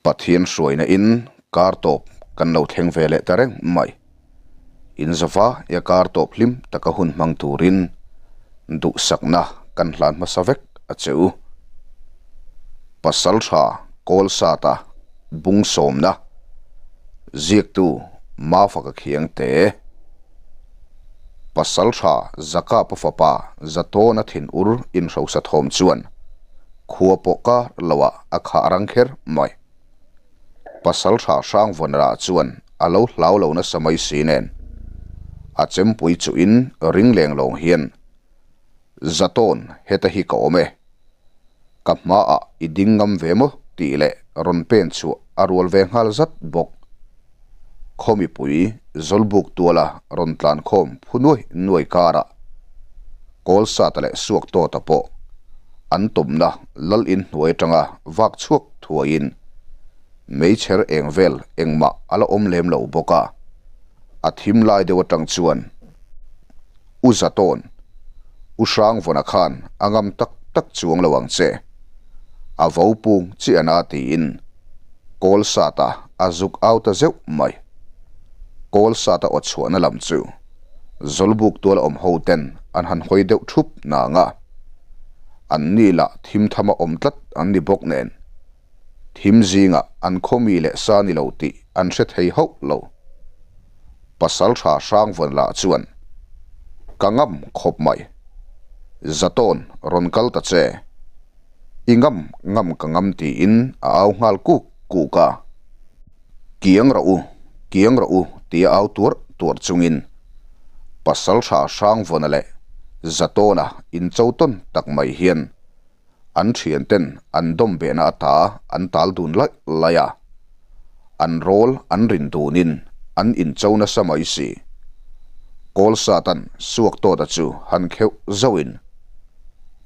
Pathian hruaina in kar tawp kan lo thleng ve leh ta reng mai. In zava ia kar tawp hlim taka hun hmang turin duhsakna kan hlan hmasa vek a che u. Pasal tha kawl sata bung sawmna ziaktu Mafaka Khiangte. Pasal tha Zakapa fapa Zatawna thinur inhrosa thawm chuan khua pawh kar loah a khah rang kher mai. Pasal tha hrang vawnrah chuan a lo hlau lo nasa mai si nen, a chempui chuhin ring leng lawng hian, Zatawn, heta hi ka awm e. Ka hmaah i ding ngam ve maw? tih leh rawn pen chhuah a rual ve nghal zat bawk. Khaw mipui Zawlbuk tuala rawn tlan khawm phu nuai nuai karah Kawlsata leh Suaktawta pawh an tawmna lal in hnuai atanga vak chhuak thuaiin meichher eng vel engmah a la awm lem lo bawk a, a thim lai deuh atang chuan U Zatawn, U Hrangvawna khan a ngam tak tak chuang lo ang che, a vo pung chiah na tiin Kawlsata a zuk au ta zeuh mai. Kawlsata aw chhuahna lam chu Zawlbuk tual awm ho ten an han hawi deuh thup nang a, an ni lah thim thama awm tlat an ni bawk nen, thim zingah an khawmi leh sa ni lo tih an hre thei hauh lo. Pasal tha Hrangvawn lah chuan, Ka ngam khawp mai. Zatawn rawn kal ta che. I ngam ngam ka ngam tiin a au nghal kuk kuk a. Kiang rawh u, kiang rawh u tia au tuar tuar chungin pasal tha Hrangvawna leh Zatawna incho tawn tak mai hian an thianten an dawm behna ata an tal dun laih laih a, an rawl an rin dunin an incho nasa mai si. Kawlsatan Suaktawta chu han kheuh zauhin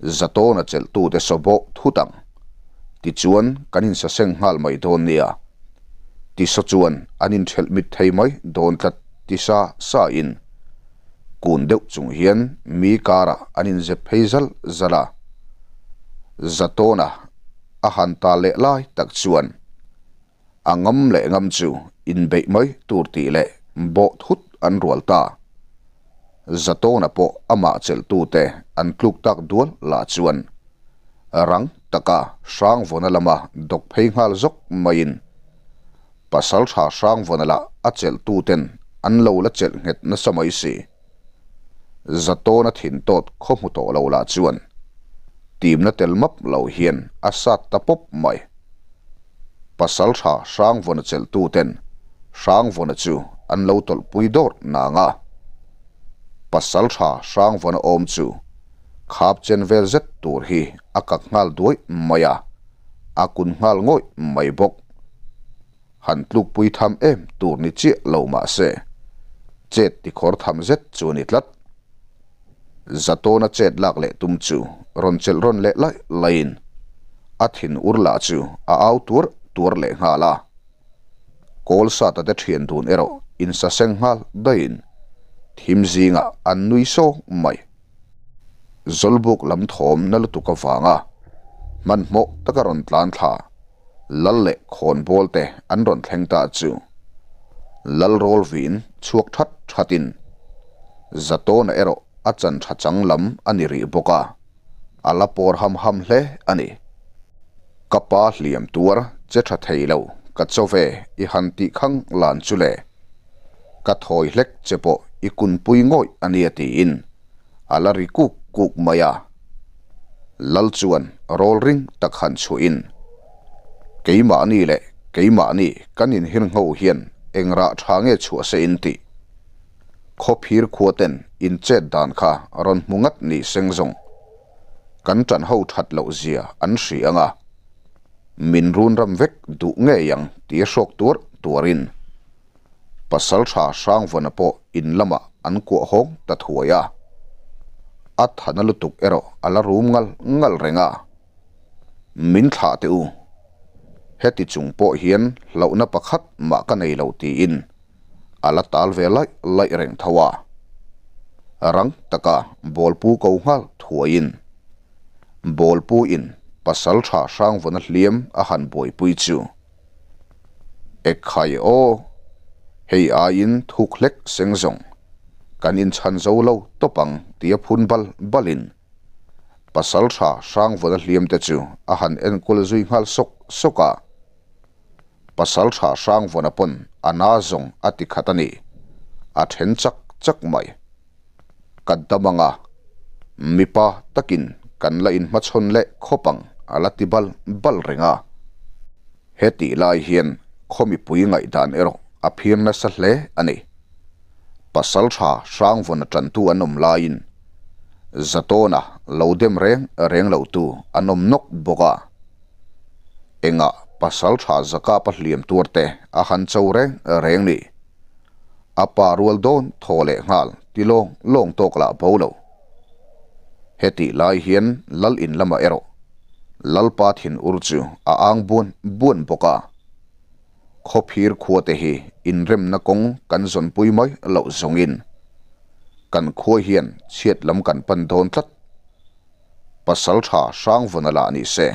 Zatawna chelhtute saw bawh thut ang. Tichuan kan insaseng nghal mai dawn nia. Tisaw chuan an inthelh mit thei mai dawn tlat ti sa sa in kun deuh chung hian mi karah an inzep phei zal zal a. Zatawna a han ta leh lai tak chuan a ngam leh ngam chu inbeih mai tur tih leh bawh thut an rual ta. Zatawna pawh amah chelhtute an tluk tak dual lah chuan rang taka Hrangvawna lama dawk phei nghal zawk maiin Pasaltha Hrangvawna lah a chelhtuten an lo la chelh nghet nasa mai si. Zatawna thin tawt khaw hmu tawh lo lah chuan timna tel map lo hian a sat ta pawp mai. Pasaltha Hrangvawna chelhtuten Hrangvawna chu an lo tawlhpui dawrh nang a. Pasaltha Hrangvawna awm chu khap chen vel zet tur hi a kak nghal duai mai a, a kun nghal ngawih mai bawk. Han tlukpui tham em tur ni chiah lo mah se, chet tikhawr tham zet chu a ni tlat. Zatawna chet lak leh tum chu rawn chelh rawn leh laih laihin a thin ur lah chu a au tuar tuar leh nghal a. Kawl sata te thian dun erawh insaseng nghal daihin thim zingah an nui sawng mai. Zawlbuk lam thawm na lutuk avanga hmanhmawh taka rawn tlan thla Lal leh khawnbawl te an rawn thleng ta chu Lal rawl vin chhuak that thatin Zatawna erawh a chan tha chang lam a ni rih bawk a, a la pawr ham ham hle a ni. Ka pa hliam tuar che tha thei lo ka chaw ve i han tih khang lan chu le. Ka thawi hlek che pawh i kunpui ngawih a nia tiin a la ri kuk kuk mai a. Lal chuan rawl ring tak han chhuahin, Keimahni leh keimahni kan inhir ngho hian eng rah tha nge chhuah se in tih? Khawphir khua ten in chet dan kha rawn hmu ngat ni seng zawng. Kan ṭan ho ṭhat loh zia an hri ang a, min run ram vek duh ngei ang tia hrawk tuar tuarin Pasal tha Hrangvawna pawh in lamah an kuah hawng ta thuai a. A thana lutuk erawh a la rum ngal ngal reng a. Min thlah teh u. Heti chung pawh hian hlauhna pakhat mah ka nei lo tiin a la tal ve laih laih reng tho a. Rang taka bawlpu ko nghal thuaiin bawlpu in Pasal tha Hrangvawna hliam a han buaipui chu. Ekhai aw, hei aiin thuk hlek seng zawng kan inchhan zo lo tawp ang tia phun bal balin Pasalṭha Hrangvawna hliamte chu a han enkawl zui nghal sawk sawk a. Pasalṭha Hrangvawna pawn a na zawng a ti khat a ni, a ṭhen chak chak mai. Ka dam ang a, mipa takin kan la inhmachhawn leh khawp ang a la ti bal bal reng a. Hetih lai hian khaw mipui ngaihdan erawh a phir nasa hle a ni. Pasalṭha Hrangvawna ṭantu an awm laiin Zatawna lo dem reng reng lotu an awm nawk bawk a. Engah pasalṭha Zakapa hliam tuarte a han cho reng reng ni. A pa rual dawn thaw leh nghal ti lawng lawng tawk lah bo lo. Hetih lai hian Lal in lamah erawh Lalpa thinur chu a ang buan buan bawk a. Khawphir khua te hi inremna kawng kan zawnpui mai loh zawngin kan khua hian chhiat lam kan pan dawn tlat. Pasalṭha Hrangvawna lah ni se,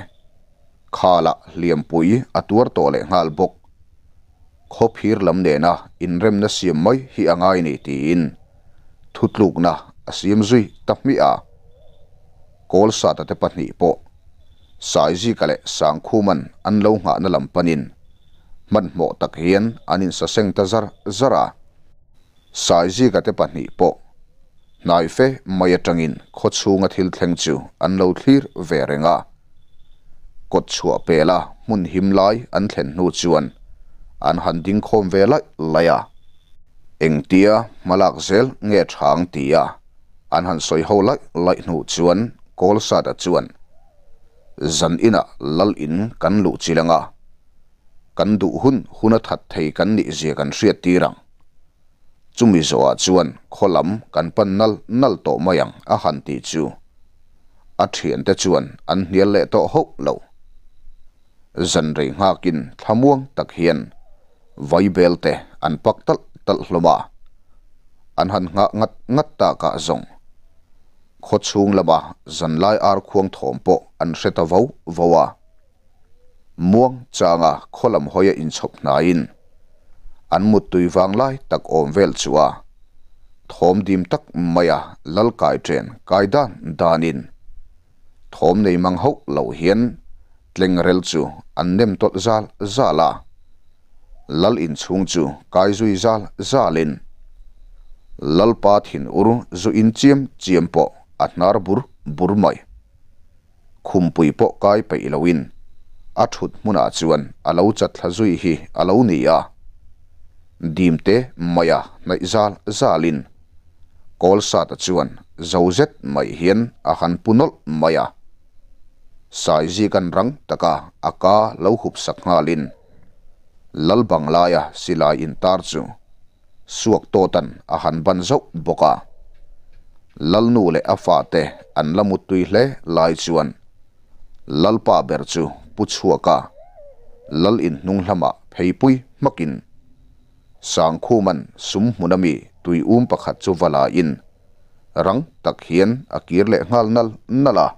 khalah hliampui a tuar tawh leh nghal bawk. Khawphir lam nena inremna siam mai hi a ngai ni tiin thutlukna a siam zui ta hmiah a. Kawlsata te pahnih pawh Saizika leh Sangkhuman an lo nghahna lam panin hmanhmawh tak hian an insaseng ta zar zar a. Saizika te pahnih pawh hnai fe mai atangin khawchhunga thil thleng chu an lo thlir ve reng a. Kawt chhuah pela hmun him lai an thlen hnu chuan an han ding khawm ve laih laih a. Engtia hmalak zel nge thang tia an han sawi ho laih laih hnu chuan Kawlsata chuan zan inah lal in kan luh chil anga kan duh hun hun a that thei kan nih zia kan hriat tir ang. Chumi zawhah chuan khaw lam kan pan nal nal tawh mai ang a han tih chu a thiante chuan an hnial leh tawh hauh lo. Zan rei nghakin thlamuang tak hian Vaibel te an pak talh talh hlawm a, an han nghah ngat ngat tak ah zawng khaw chhung lama zanlai ar khuang thawm pawh an hre ta vo vo a. Muang changa khaw lam hawia inchhawp hnaiin an muttui vang lai tak awm vel chu a thawm dim tak maia lal kai chen kai dan danin Thawm nei mang hauh loh hian tlengrel chu an nem tawlh zal zal a, Lal inchhung chu kai zui zal zalin Lalpa thinur zu in chiam chiam pawh a hnar bur bur mai. Khumpui pawh kai peih loin a thut hmunah chuan a lo chat thla zui hi a lo ni a, dimte maia hnaih zal zalin Kawlsata chuan zo zet mai hian a han pu nawlh mai a. Saizikan rang taka a ka lo hup sak nghalin Lalbanglaia silai intar chu suak tawtan a han ban zauh bawk a. Lalnu leh a fate an la muttui hle lai chuan Lalpa ber chu pu chhuaka Lal inhnung hlamah pheipui hmakin Sangkhuman sum hmun ami tui um pakhat chu va la in rang tak hian a kir leh nghal nal nal a.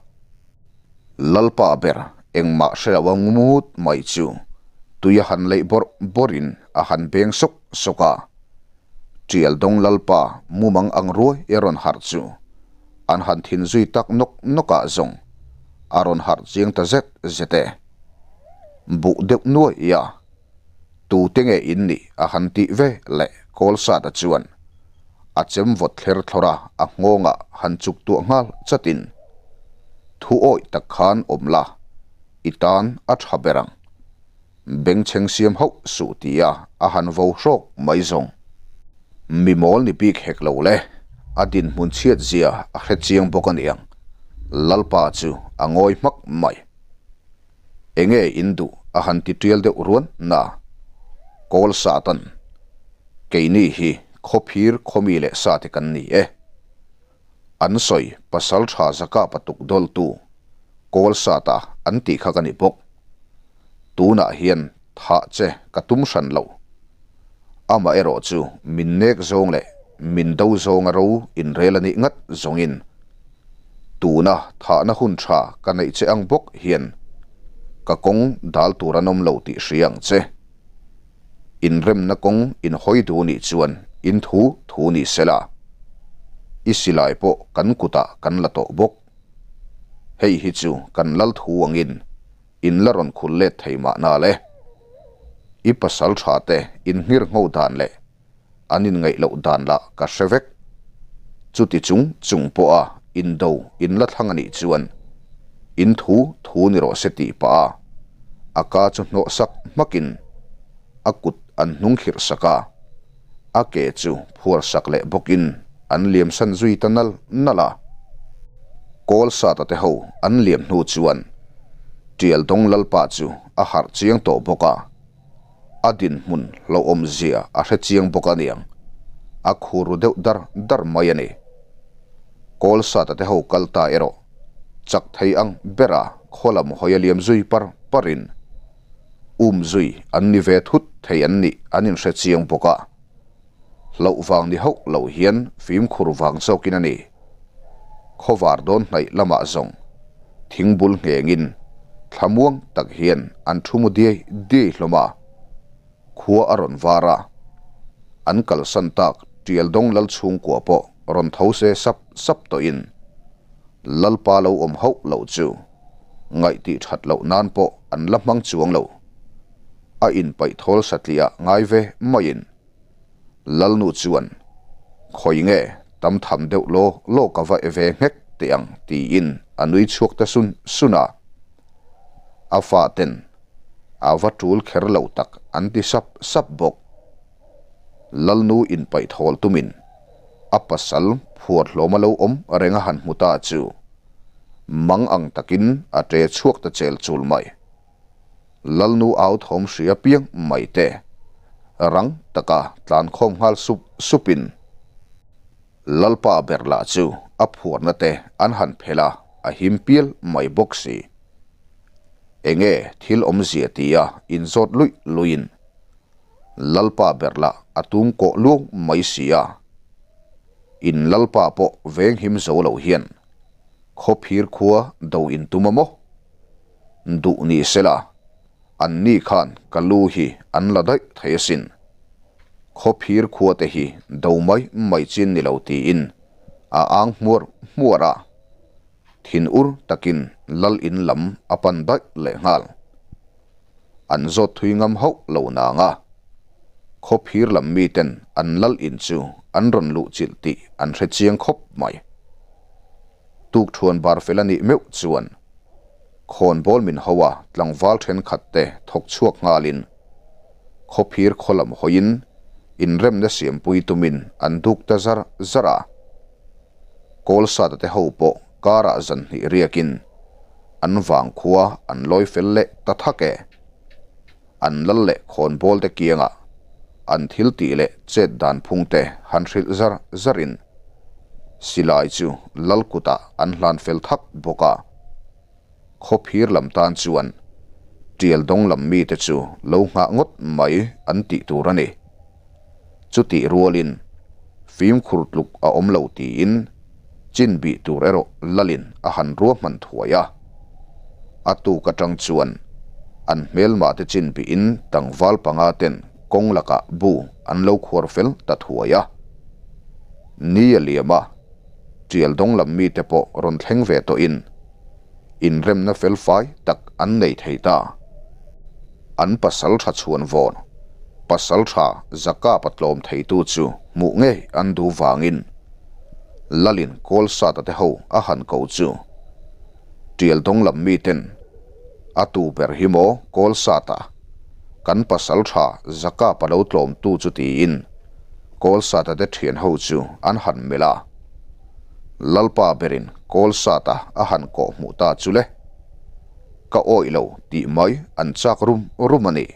Lalpa ber engmah hre lo a ngut mai chu tui a han leih bawrh bawrh in a han beng sawk sawk a. Tial dawng Lalpa mumang ang ruai e rawn harh chu an han thin zui tak nawk nawk ah zawng a rawn harh chiang ta zet zet e. Buh deuh nuai a. Tute nge in nih a han tih ve leh Kawlsata chuan a chem vawt thler thlawr a, a nghawngah han chuk tuah nghal chatin, Thu awih tak khan awm la, i tan a tha ber ang. Bengchheng siam hauh suh tia a han vo hrawk mai zawng. Mi mawl ni bik hek lo le, a dinhmun chhiat zia a hre chiang bawk a niang, Lalpa chu a ngawi hmak mai. Enge in duh a han ti tial deuh ruan na? Kawl Satan, Keini hi khawphir khawmi leh sate kan ni e. An sawi pasal tha zaka patuk dawltu Kawl Sata an tih kha ka ni bawk. Tunah hian thah che ka tum hran lo. Amaherawh chu min nek zawng leh min do zawnga ro inrel a nih ngat zawngin tuna thahna hun tha ka neih che ang bawk hian ka kawng dal tur an awm lo tih hria ang che. Inremna kawng in hawi duh nih chuan in thu thu ni sela. I silai pawh kan kutah kan la tawh bawk. Hei hi chu kan lal thu angin in la rawn khul let thei mahna le. I pasal tha te in nghir ngho dan leh an inngaih loh dan lah ka hre vek. Chuti chung chung pawha indo in la thlang a nih chuan in thu thu ni rawh se tih pah a, a ka chu hnawh sak hmakin a kut an hnung khirh sak a, a ke chu phuar sak leh bawkin an liam san zui ta nal nal a. Kawl sata te ho an liam hnu chuan Tial Dawng Lalpa chu a harh chiang tawh bawk a. A dinhmun hlauhawmzia a hre chiang bawk a niang, a khur ru deuh dar dar mai a ni. Kawlsata te ho kal ta erawh chak thei ang bera khaw lam hawi a liam zui par parin um zui an ni ve thut thei an nih an inhre chiang bawk a. Hlauh vang ni hauh lo hian fimkhur vang zawkin a ni. Khawvar dawn hnaih lamah zawng thingbul nghengin thlamuang tak hian an thu mu diai diai hlawm a, khua a rawn var a, an kalsan tak Tialdawng lal chhungkua pawh rawn tho se sap sap tawhin Lalpa lo awm hauh loh chu ngaihtih that loh nan pawh an la hmang chuang lo. A inpaih thawl satliah ngai ve maiin Lalnu chuan, Khawi nge tam tham deuh law law ka va e ve nghek teh ang tiin a nui chhuak ta sun sun a. A faten a va tul kher lo tak an ti sap sap bawk. Lalnu inpaih thawl tumin a pasal phuar hlawm a lo awm reng a han hmu ta chu mang ang takin a ṭe chhuak ta chel chul mai. Lalnu au thawm hria piang mai te rang taka tlan khawm nghal sup supin Lalpa ber lah chu a phuarna te an han phelh a, a him pial mai bawk si. Enge thil awmzia tia inzawt luih luihin Lalpa ber lah a tum kawh luang mai si a. In Lalpa pawh venghim zo lo hian khawphir khua do intum a maw? Duh ni sela, an ni khan ka lu hi an la daih thei asin. Khawphir khua te hi do mai mai chin ni lo tiin a ang hmuar hmuar a, thin ur takin lal in lam a pan daih leh nghal. An zawt thui ngam hauh lo nang a, khawphir lam miten an lal in chu an rawn luh chilh tih an hre chiang khawp mai. Tukthuan bar fel a nih meuh chuan khawnbawl min ho a tlangval thenkhat te thawk chhuak nghalin khawphir khaw lam hawiin inremna siampui tumin an duk ta zar zar a. Kawlsata te ho pawh karah zan hnih riakin an vangkhua an lawi fel leh ta thak e. An lal leh khawnbawl te kiangah an thil tih leh chet dan phung te han hrilh zar zarin silai chu lal kutah an hlan fel thak bawk a. Khawphir lam tan chuan tial dawng lam mite chu lo nghah ngawt mai an tih tur a ni. Chutih rualin fimkhur tluk a awm lo tiin chin bih tur erawh lalin a han ruahman thuai a. A tuk atang chuan an hmelmah te chin bihin tlangval panga ten kawng lakah bu an lo khuar fel ta thuai a. Ni a liam a, tial dawng lam mite pawh rawn thleng ve tawhin inremna fel fai tak an nei thei ta. An pasal tha chhuan vawn, pasal tha Zakapa tlawm theitu chu hmuh ngei an duh vangin Lalin Kawlsata te ho a han ko chu tial dawng lam miten a tu ber hi maw Kawlsata kan pasal tha Zakapa lo tlawmtu chu tiin Kawlsata te thian ho chu an han melh a. Lalpa berin Kawlsata a han kawh hmuh ta chu le. Ka awih lo tih mai an chak rum rum a ni.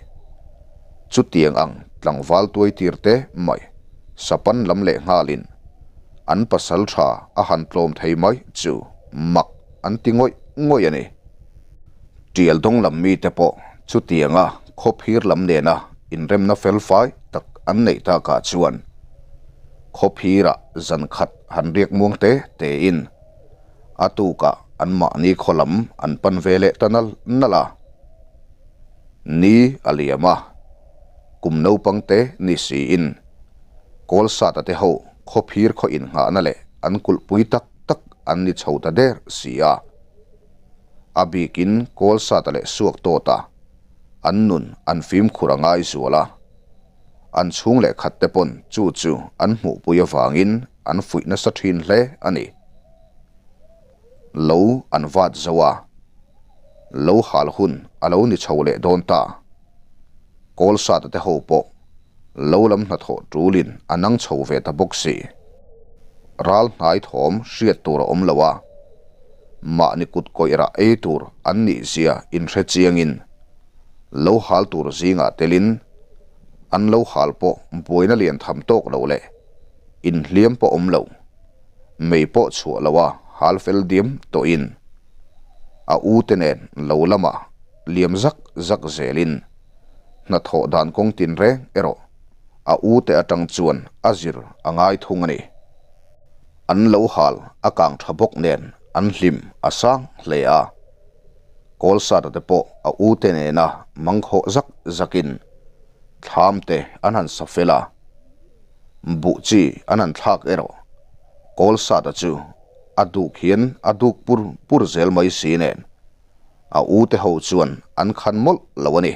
Chutiang ang tlangval tuai tir te mai sapan lam leh nghalin an pasal tha a han tlawm thei mai chu mak an ti ngawih ngawih a ni. Tial dawng lam mite pawh chutianga khawphir lam nena inremna fel fai tak an neih takah chuan khawphirah zan khat han riak muang te tein a tukah anmahni khaw lam an pan ve leh ta nal nal a. Ni a liam a. Kum naupang te ni siin Kawlsata te ho khawphir khaw innghahna leh an kulhpui tak tak an ni chho ta der si a. A bikin Kawlsata leh Suaktawta an nun an fimkhur a ngai zual a. An chhung leh khat te pawn chu chu an hmuhpui avangin an fuih nasa thin hle a ni. Lo an vat zo a, lo hal hun a lo ni chho leh dawn ta. Kawlsata te ho pawh lo lam hnathawh tulin a nang chho ve ta bawk si. Ral hnai thawm hriat tur a awm lo a, mahni kut kawih rah ei tur an nih zia inhre chiangin lo hal tur zingah telin an lo hal pawh buaina lian tham tawk lo leh inhliam pawh awm lo, mei pawh chhuah lo a hal fel diam tawhin a u te nen lo lamah liam zak zak zelin hnathawh dan kawng tinreng erawh a u te atang chuan a zir a ngai thung a ni. An lo hal a kang tha bawk nen an hlim a sang hle a. Kawlsata te pawh a u te nena mangkhawh zak zakin thlam te an han sa fel a. Buh chi an han thlak erawh Kawlsata chu a duk hian a duk pur pur zel mai si nen a u te ho chuan an khan mawlh lo a ni.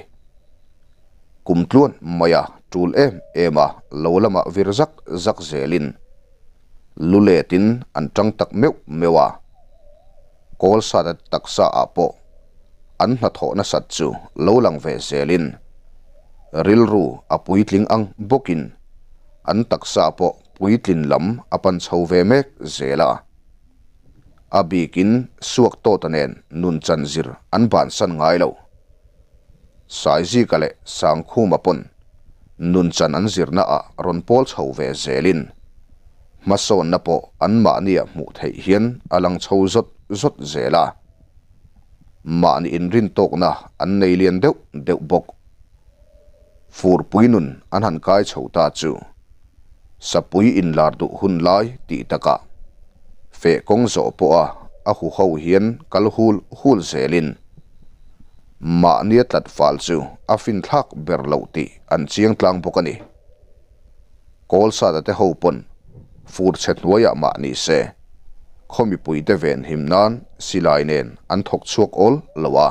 Kum tluan maia tul em em a lo lamah vir zak zak zelin lu letin an tang tak meuh meuh a. Kawlsata taksa ah pawh an hnathawh nasat chu lo lang ve zelin rilru a puitling ang bawkin an taksa pawh puitlin lam a pan chho ve mek zel a. A bikin Suaktawta nen nun chan zir an bansan ngai lo. Saizika leh Sangkhuma pawn nun chan an zirna ah rawn pawl chho ve zelin hmasawnna pawh anmahnia hmuh theih hian a lang chho zawt zawt zel a. Mahni inrintawkna an nei lian deuh deuh bawk. Furpui nun an han kai chho ta chu Sapui inlar duh hun lai tih takah feh kawng zawh pawha a huho hian kal hul hul zelin mahnia tlat fal chu a finthlak ber loh tih an chiang tlang bawk a ni. Kawlsata te ho pawn fur chhe hnuaiah mah ni se khaw mipuite venhim nan silai nen an thawk chhuak awl lo a.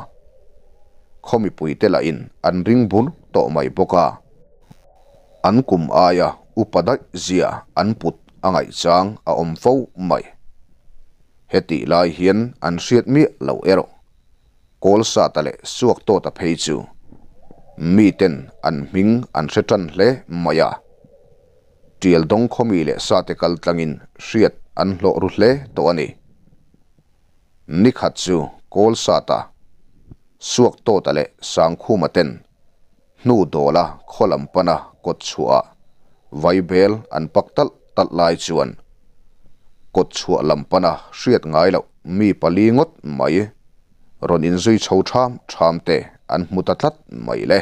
Khaw mipuite lahin an ring bur tawh mai bawk a. An kum aia upa daih zia an put a ngaihchang a awm fo mai. Hetih lai hian an hriat miah lo erawh. Kawlsata leh Suaktawta phei chu miten an hming an hre tan hle mai a. Tialdawng khawmi leh sate kal tlangin hriat an hlawh ru hle tawh a ni. Nikhat chu Kawlsata, Suaktawta leh Sangkhuma ten hnu dawla khaw lam pana kawt chhuahah vaibel an pak talh talh lai chuan kawt chhuah lam pana hriat ngai loh mi pali ngawt mai rawn inzui chho ṭham ṭham te an hmu ta tlat mai le.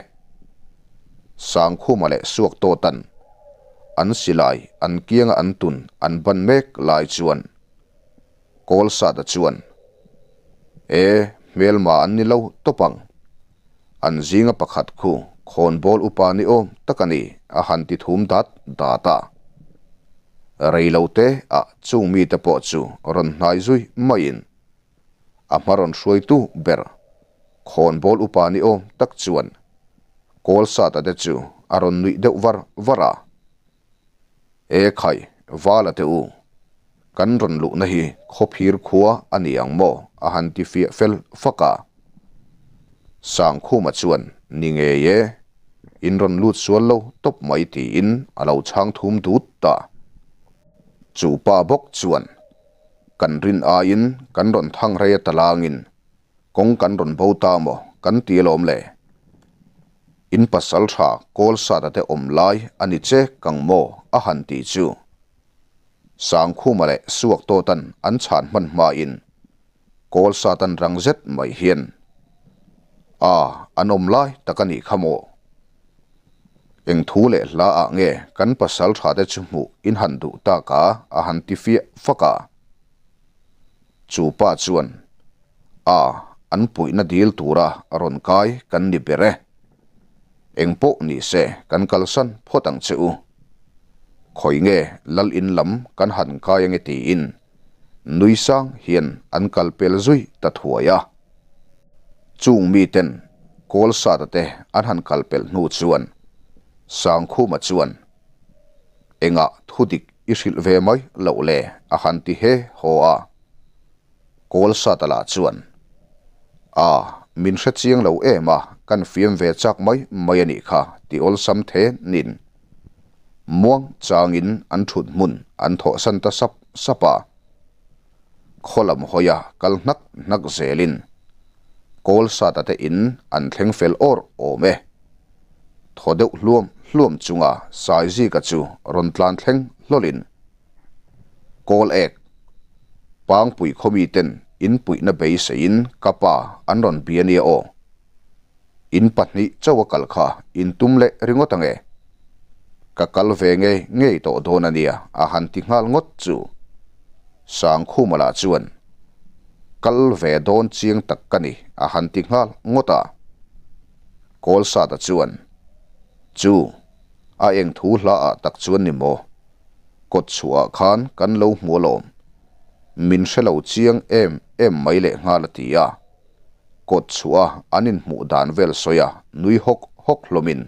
Sangkhuma leh Suaktawtan an silai an kianga an tun an ban mek lai chuan Kawlsata chuan, E, hmelma an ni lo tawp ang. An zinga pakhat khu khawnbawl upa ni awm tak a ni, a han ti thum dat dat a. Rei lo te ah chung mite pawh chu rawn hnai zui maiin a hma rawn hruaitu ber khawnbawl upa ni awm tak chuan Kawlsata te chu a rawn nuih deuh var var a. E khai, Vala te u, kan rawn luhna hi khawphir khua a ni ang maw? a han ti fiah fel fak a. Sangkhuma chuan, Ni ngei e, in rawn lut sual lo tawp mai tiin a lo chhang thum dut ta. Chu pa bawk chuan, Kan rin aiin kan rawn thang rei a talangin Kawng kan rawn bo ta maw kan ti alawm le? In pasal tha Kawlsata te awm lai a ni che kang maw a han tih chu. Sangkhuma leh Suaktawtan an chhan hman hmain Kawlsatan rang zet mai hian A, an awm lai tak a nih kha maw? Eng thu leh hla ah nge kan pasal tha te chu hmuh in han duh tak a a han ti fiah fak a. Chu pa chuan, A, an puihna dil tura rawn kai kan ni ber e. Engpawh ni se kan kalsan phawt ang che u. Khawi nge lal in lam kan han kai ange tiin nui sang hian an kal pel zui ta thuai a. Chung miten Kawlsata te an han kal pel hnu chuan Sangkhuma chuan engah thudik i hrilh ve mai loh le a han ti he haw a. Kawlsata lah chuan A, min hre chiang lo em a, kan fiam ve chak mai mai a nih kha ti awlsam thenin muang changin an thut hmun an thawhsan ta sap sap a. Khaw lam hawia kal hnak hnak zelin Kawlsata te in an thleng fel awr awm e. Thaw deuh hluam hluam chunga Saizika chu rawn tlan thleng hlawlin Kawl ek Pangpui khaw miten in puihna beiseiin ka pa an rawn bia nia aw. In pahnih chauh a kal kha in tum leh ringawt ange. Ka kal ve ngei ngei tawh dawn a nia a han ti nghal ngawt chu. Sangkhuma lah chuan kal ve dawn chiang tak ka ni a han ti nghal ngawt a. Kawlsata chuan chu a eng thu hla ah tak chuan ni maw? Kawt chhuah ah khan kan lo hmu alawm. Min hre lo chiang em em mai leh nghal a ti a. Kawt chhuah a an inhmuh dan vel sawi a nui hawk hawk hlawmin.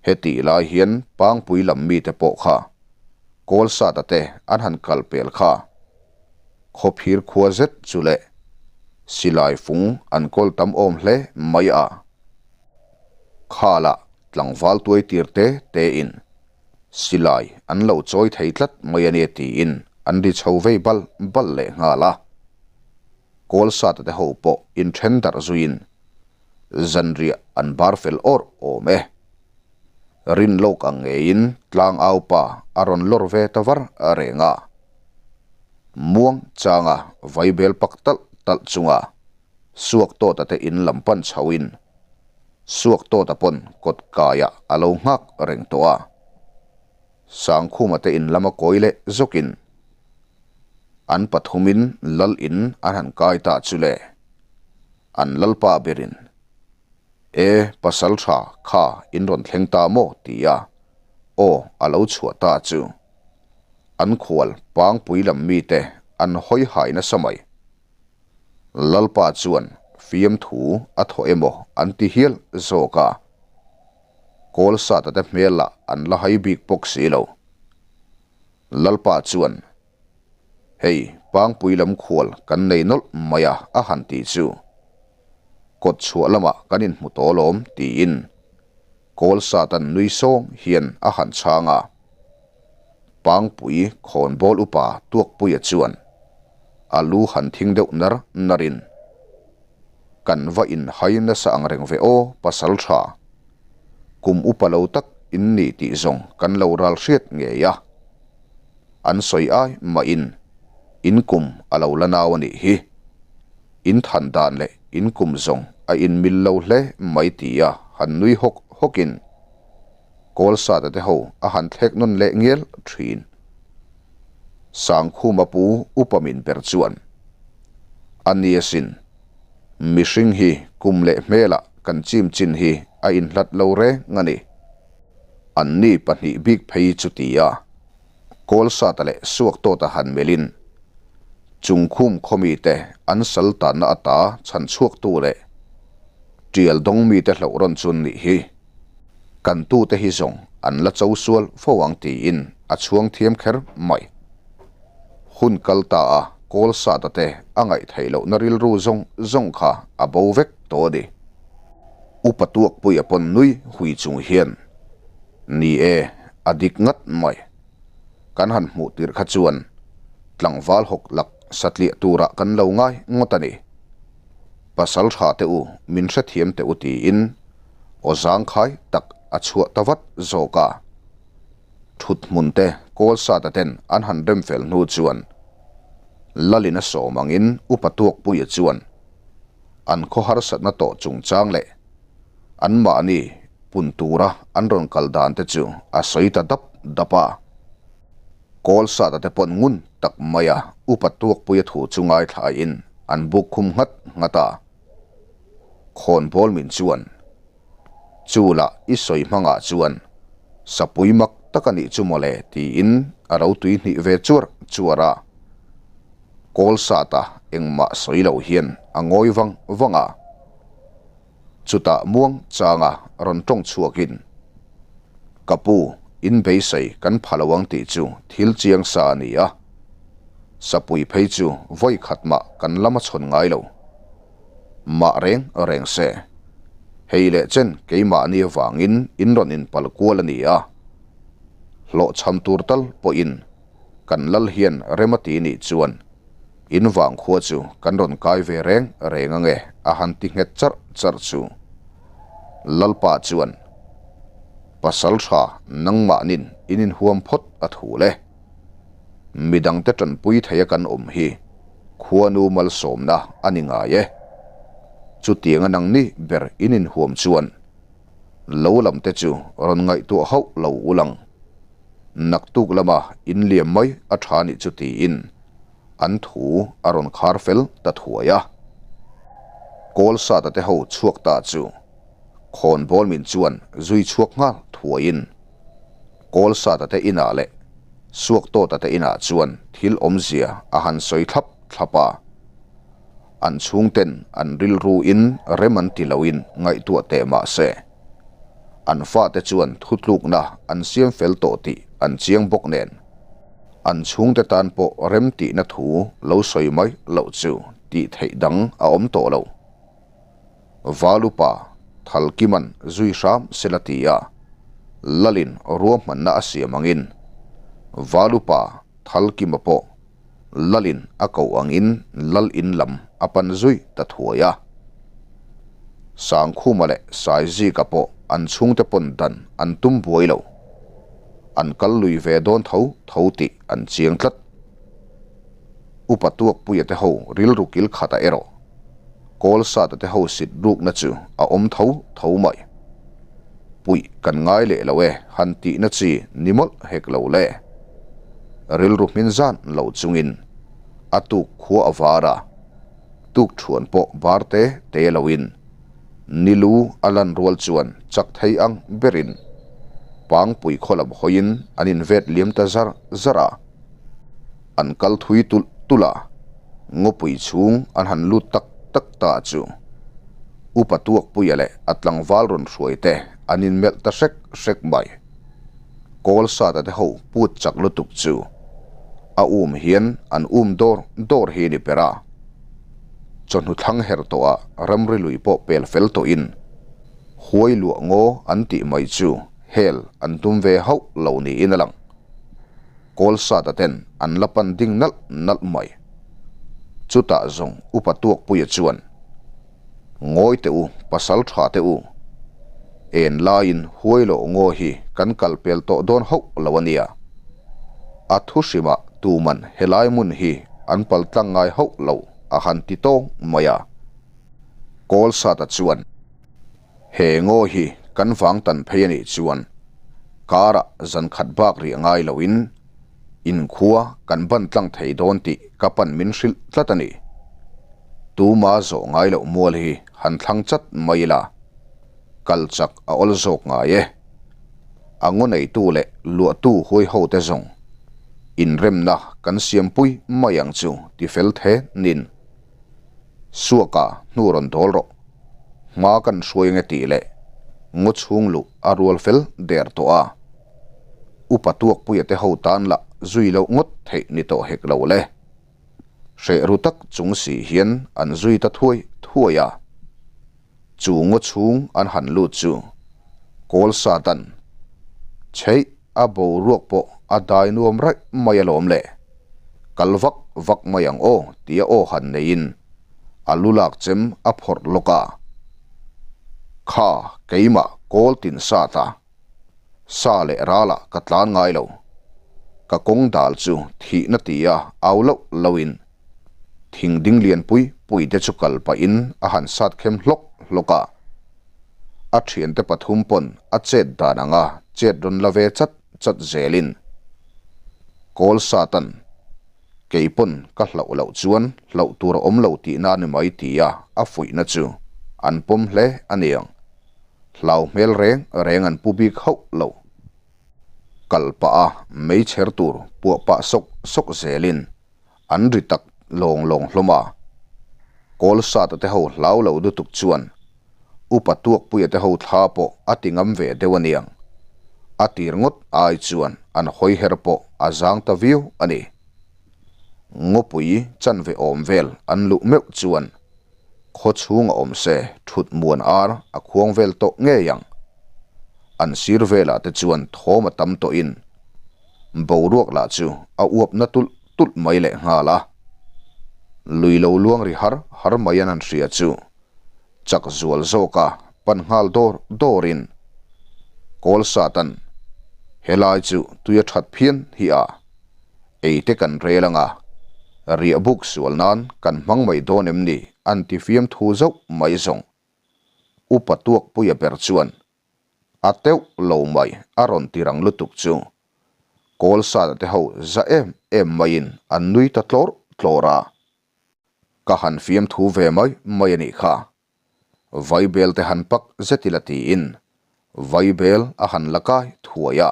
Hetih lai hian Pangpui lam mite pawh kha Kawlsata te an han kal pel kha. Khawphir khua zet chu leh silai fung an kawl tam awm hle mai a. Khalah tlangval tuai tir te tein silai an lo chawi thei tlat mai a nia tiin an ri chho vei bal bal leh nghal a. Kawlsata te ho pawh inthen darh zuiin zanriah an bar fel awrh awm e. Rin lawk ang ngeiin tlangau pa a rawn lawr ve ta var reng a. Muang changa vaibel pak talh talh chunga suak tawta te in lam pan chhoin suak tawta pawn kawt kaiah a lo nghak reng tawh a. Sangkhuma te in lama kawi leh zawkin an pathumin lal in an han kai ta chu le. An lalpa berin, E, pasal tha kha in rawn thleng ta maw? ti a, aw a lo chhuah ta chu. An khual pangpui lam mite an hawi hai nasa mai. Lalpa chuan fiamthu a thawh emaw an ti hial zawk a. Kawlsata te hmelah an la hai bik bawk si lo. Lalpa chuan, Hei, Pangpui lam khual kan nei nawlh mai a, a han ti chu. Kawt chhuah lamah kan inhmu tawh alawm, tiin Kawlsatan nui sawng hian a han chhang a. Pangpui khawnbawl upa Tuakpuia chuan a lu han thing deuh nar narin, Kan va inhai nasa ang reng ve aw, pasal tha. Kum upa lo tak in ni tih zawng kan lo ral hriat ngei a. An sawi ai mahin in kum a lo la nau a nih hi. In than dan leh in kum zawng a inmil lo hle mai tia han nui hawk hawkin Kawlsata te ho a han thlek nawn leh ngial thin. Sangkhuma pu upa min ber chuan, A ni asin, mihring hi kum leh hmelah kan chim chin hi a inhlat lo reng a ni. Anni pahnih bik phei chu ti a, Kawlsata leh Suaktawta han melhin Chungkhum khawmite an sal tanna ata chhan chhuaktu leh Tial dawng mite hlauh rawn chu an nih hi. Kan tute hi zawng an la cho sual fo ang tiin a chhuang thiam kher mai. Hun kal ta a kawl sata te a ngaih theih lohna rilru zawng zawng kha a bo vek tawh a ni. Upa Tuakpuia pawn nui hui chung hian, Ni e, a dik ngat mai. Kan han hmuh tirh kha chuan tlangval hawk lak satliah turah kan lo ngai ngawt a ni. Pasal tha teh u, min hrethiam teh u tiin aw zangkhai tak a chhuah ta vat zawk a. Thut hmun te kawl sata ten an han rem fel hnu chuan Lalin a sawm angin Upa Tuakpuia chuan an khaw harsatna tawh chungchang leh anmahni pun tura an rawn kal dan te chu a sawi ta dap dap a. Kawl sata te pawn ngun tak maia Upa Tuakpuia thu chu ngaithlain an buk khum nghat nghat a. Khawnbawl min chuan. Chu lah i sawi hmangah chuan sapui mak tak a nih chu mawle tiin a lo tuihnih ve chuar chuar a. Kawlsata engmah sawi lo hian a ngawi vang vang a. Chutah muang changa rawn tawng chhuakin, Ka pu, in beisei kan pha lo ang tih chu thil chiang sa a ni a. Sapui phei chu vawi khat mah kan lam a chhawn ngai lo. Mah reng reng se. Hei leh chen keimahni avangin in rawn inpal kual a ni a. Hlawhchham tur tal pawhin kan lal hian rem a ti nih chuan in vang khua chu kan rawn kai ve reng reng ange a han ti nghet charh charh chu. Lalpa chuan, Pasal tha nangmahnin in inhuam phawt a thul e. Midangte tanpui theia kan awm hi khuanu malsawmna a ni ngai e. Chutianga nangni ber in inhuam chuan lo lamte chu rawn ngaihtuah hauh lo ulang. Naktuk lama inliam mai a tha nih chu tiin an thu a rawn khar fel ta thuai a. Kawlsata te ho chhuak ta chu khawnbawl min chuan zui chhuak nghal thuaiin Kawlsata te inah leh Suaktawta te inah chuan thil awmzia a han sawi thlap thlap a. An chhungten an rilruin rem an ti loin ngaihtuah teh mah se, an fate chuan thutlukna an siam fel tawh tih an chiang bawk nen, an chhungte tan pawh rem tihna thu lo sawi mai loh chu tih theih dang a awm tawh lo. Valupa Thalkiman zui hram sela ti a, Lalin ruahmanna a siam angin Valupa Thalkima pawh Lalin a koh angin Lal in lam a pan zui ta thuai a. Sangkhuma leh Saizika pawh an chhungte pawn dan an tum buai lo. An kal lui ve dawn tho tho tih an chiang tlat. Upa Tuakpuia te ho rilru kil khatah erawh Kawlsata te ho sit rukna chu a awm tho tho mai. Puih kan ngai leh lo e han tihna chi ni mawlh hek lo le. Rilru hmin zan lo chungin a tuk khua a var a, tuk thuan pawh bar te te loin nilu a lan rual chuan chak thei ang berin Pangpui khaw lam hawiin an invet liam ta zar zar a. An kal thui tulh tulh a, ngawpui chhung an han lut tak tak ta chu Upa Tuakpuia leh a tlangval rawn hruai te an inmelh ta hrek hrek mai. Kawlsata te ho put chak lutuk chu a um hian an um dawr dawr hi ni ber a. Chawhnu thlang her tawhah ramri lui pawh pel fel tawhin huai luah ngaw an tih mai chu hel an tum ve hauh lo niin a lang. Kawlsata ten an la pan ding nalh nalh mai. Chutah zawng Upa Tuakpuia chuan, Ngawi teh u, pasal tha teh u. En laiin huai loh ngaw hi kan kal pel tawh dawn hauh lo a nia. A thu hrimah tuman helai hmun hi an pal tlang ngai hauh lo a han ti tawng mai a. Kawlsata chuan. He ngaw hi kan vang tan phei a nih chuan karah zan khat bak rih ngai loin inkhua kan ban tlang thei dawn tih ka pan min hrilh tlat a ni. Tuma zawh ngai loh mual hi han thlang chat mai ila, kal chak a awl zawk ngai e. A ngaw neitu leh luahtu huai ho te zawng inremna kan siampui mai ang chu ti fel the nin. Suaka hnu rawn dawl rawh. Hma kan hruai ange tih leh ngaw chhung luh a rual fel der tawh a. Upa Tuakpuia te ho tan lah zui loh ngawt theih ni tawh hek lo le. Hreh ru tak chung si hian an zui ta thuai thuai a. Chu ngaw chhung an han lut chu kawl sa dan chheih a boruak pawh a dai nuam raih mai alawm le. Kal vak vak mai ang aw tia aw han neiin a lu lak chem a phawrh lawk a. Kha keimah kawl tin sa ta. Sa leh ralah ka tlan ngai lo. Ka kawng dal chu thihna tia au loh lohin thing ding lian pui pui te chu kal pahin a han sat khem hlawk hlawk a. A thiante pathum pawn a chet dan anga chet rawn la ve chat chat zelin kawl satan kei pawn ka hlauh loh chuan hlauh tur a awm lo tihna a ni mai tia a fuihna chu an pawm hle a niang. Hlau hmel reng reng an pu bik hauh lo. Kal pah a meichher tur puah pah sawk sawk zelin an ri tak lawng lawng hlawm a. Kawlsata te ho hlau lo lutuk chuan Upa Tuakpuia te ho thla pawh a ti ngam ve deuh aniang. A tir ngawt ai chuan an hawi her pawh a zang ta viau a ni. Ngawpui chanve awm vel an luh meuh chuan khaw chhung a awm se thut muan ar a khuang vel tawh ngei ang. An sir velah te chuan thawm a tam tawhin boruak lah chu a uap na tulh tulh mai leh nghal a. Lui lo luang ri har har mai an han hria chu chak zual zawka pan nghal dawr dawrin Kawl Satan helai chu tui a that phian hi a ei te kan rel anga riah buk sual nan kan hmang mai dawn em ni an ti fiam thu zauh mai zawng. Upa Tuakpuia ber chuan a teuh lo mai a rawn ti rang lutuk chu Kawl Sata te ho za em em maiin an nui ta tlawr tlawr a. Ka han fiamthu ve mai mai a nih kha. Vaibel te han pak zet ila tiin vaibel a han la kai thuai a.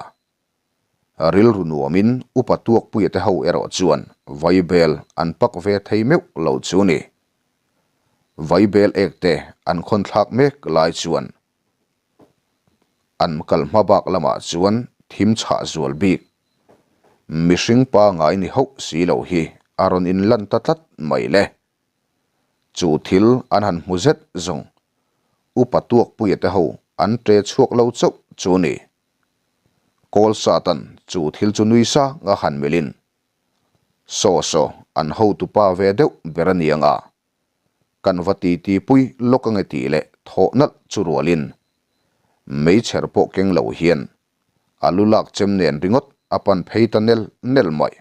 Rilru nuamin upa Tuakpuia te ho erawh chuan vaibel an pak ve thei meuh lo chu ni. Vaibel ek te an khawn thlak mek lai chuan an kal hma bak lamah chuan thim chhah zual bik. Mihring pangai ni hauh si lo hi a rawn inlan ta tlat mai le. Chu thil an han hmu zet zawng upa Tuakpuia te ho an ṭe chhuak lo chauh chu ni. Kawl Satan chu thil chu nui sang a han melhin saw saw an hotupa ve deuh ber a ni ang a. Kan va titi pui lawk ange tih leh thawh nalh chu rualin meichher pawh keng lo hian a lu lak chem nen ringawt a pan phei ta nel nel mai.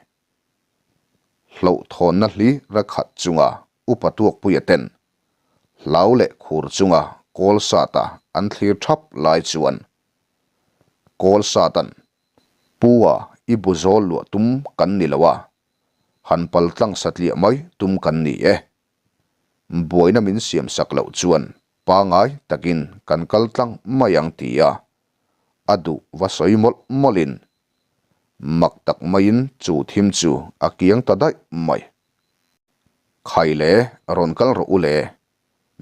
Hlauhthawnna hli ra khat chunga upa Tuakpuia ten hlau leh khur chunga kawl sata an thlir thap lai chuan kawl satan Pu-a i bu zawl luah tum kan ni lo a, han pal tlang satliah mai tum kan ni e. Buaina min siam sak loh chuan pangai takin kan kal tlang mai ang ti a, a duh va sawi mawlh mawlhin mak tak maiin chu thim chu a kiang ta daih mai. Khai le, rawn kal rawh u le,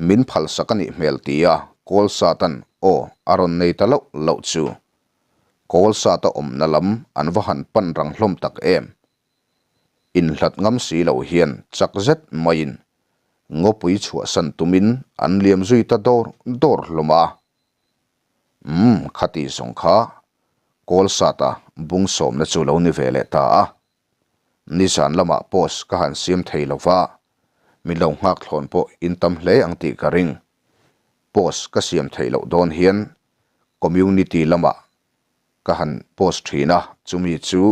min phalsak a nih hmel ti a Kawl Satan aw a rawn nei ta loh loh chu. Kawl Sata awmna lam an va han pan rang hlawm tak em. Inhlat ngam si lo hian chak zet maiin ngawpui chhuahsan tumin an liam zui ta dawr dawr hlawm a. Umm, khati zawng kha Kawl Sata bung sawmna chu lo ni ve leh ta a. Nizan lamah post ka han siam thei lo va, min lo nghak thlawn pawh in tam hle ang tih ka ring. Post ka siam theih loh dawn hian community lamah ka han post thin a, chumi chu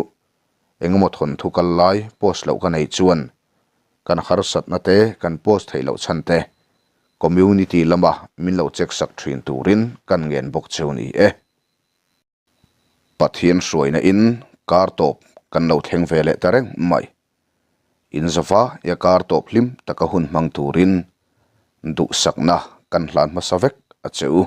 engemaw thawnthu kal lai post loh ka nei chuan kan harsatna te kan post theih loh chhan te community lama min lo check sak thin turin kan ngen bawk cheu ni e. Pathian hruaina in kar tawp kan lo thleng ve leh ta reng mai. In zava ya kar tawp hlim taka hun hmang turin duhsakna kan hlan hmasa vek a che u.